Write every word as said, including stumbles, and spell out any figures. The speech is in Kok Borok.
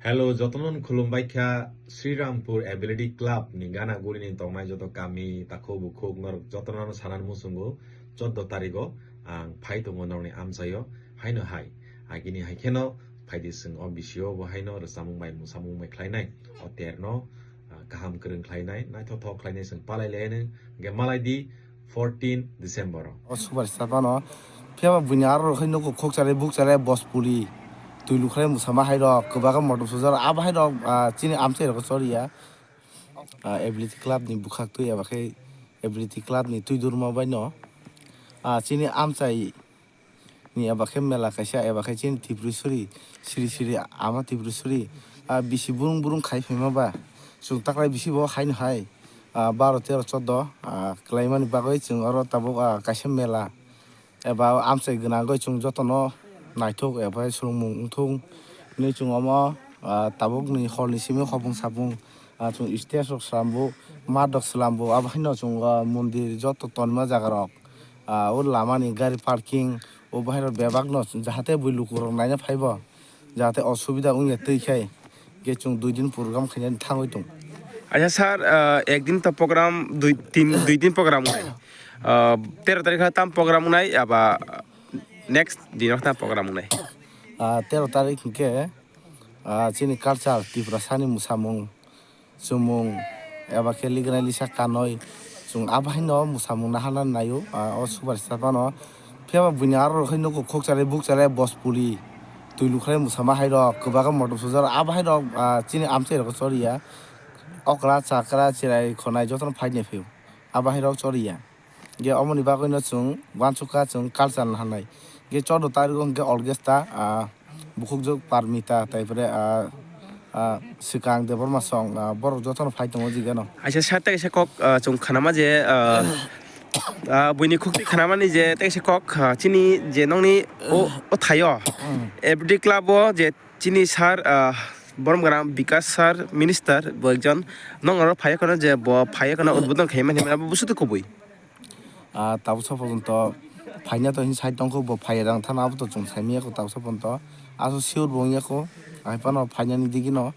Hello, jotono khulumbai kha Srirampur Ability Club ni gana guri ni tongnai joto kami takhuk bukhuk norok jotono sana muchungo choddo tarigo ang phai tongo norokni amchaio haino hai agini hai kheno phaidi chwng o bisio bo haino rwchapmung bai mwsamung bai khlainai o terno ah, kaham kwrwng khlainai naithothok khlainai chwng palai lainai hwnkhe malai di fourteen December o. O super star phano. Phiya ba buini aro rok hai nugo khokchare bukchare bospuli. Twi lukhlai mwsama hai rok kwbakhe motom sujak abo hai rok ah, chini amchai rok choriya. Ah, Ability Club ni bwkhak twi eba khe Ability Club ni twi durma bai no. Ah, chini amchai ni eba khe mela kaisa eba khe chini Tripureshwari siri siri ama Tripureshwari ah, bisi burung burung khai phaima ba chwng taklai bisi bo haino hai ah, baro tero choddo ah, kwlaimani bagwi chwng oro tabuk ah, kaisa mela eba amchai gwnangwi chwng jotono naithok eba swrwngmung wngthok hinwi chwng omo ah, tabukni horni simi hopung sapung ah, chwng stage rok slambo mat rok slambo abo haino chwng ah, mondir joto tonma jaga rok ah, o lama ni gari parking o bahai rok bebak no jahate bui luku rok naina phaibo jahate osubida wngya twi khai ge chwng dui din program khaina thangwi tong. Acha sir, ah, ek din to program dui tin dui din program wngnai. Ah, tero tarikh tam program wngnai aba next din tam program wngnai. Ah, tero tarik hwnkhe ah, chini culture Tiprasani mwsamung chumung eba khe ligna lisa kanwi chwng abo haino mwsamung naharna naio ah, o super star phano. Phiya ba buini aro rok hai nugo khokchare bukchare bospuli twi lukhlai mwsama hai rok kwbakhe motom sujak abo hai rok ah, chini amchai rok choriya okra chakra chirai khonai jotono phainai phio abo hai rok choriya. Ge omoni bagwino chwng uansukha chwng culture naharnai. Ge chordo tarigo hwnkhe orchestra ah, bukhukjwk Parmita, tai pore ah, ah, swkang Debbarma song ah, borok jotono phai tongo jigeno. Aisa sir tei kaisa kok ah, chwng khanama je ah, ah, buini khukti khanamani je tei kaisa kok ah, chini je nongni o o thaio F D club o je chini sir ah, borom gana Bikas sir minister bo ekjon nong oro phai kheno je bo phai kheno udbodon khaimani abo busutu kubui. Ah, tabuk sa porjonto phaina to hin side tongkho bo phai rang thana abo to chwng saimanya kho tabuk sa porjonto aso sure bo wngya kho hai phano phainani digino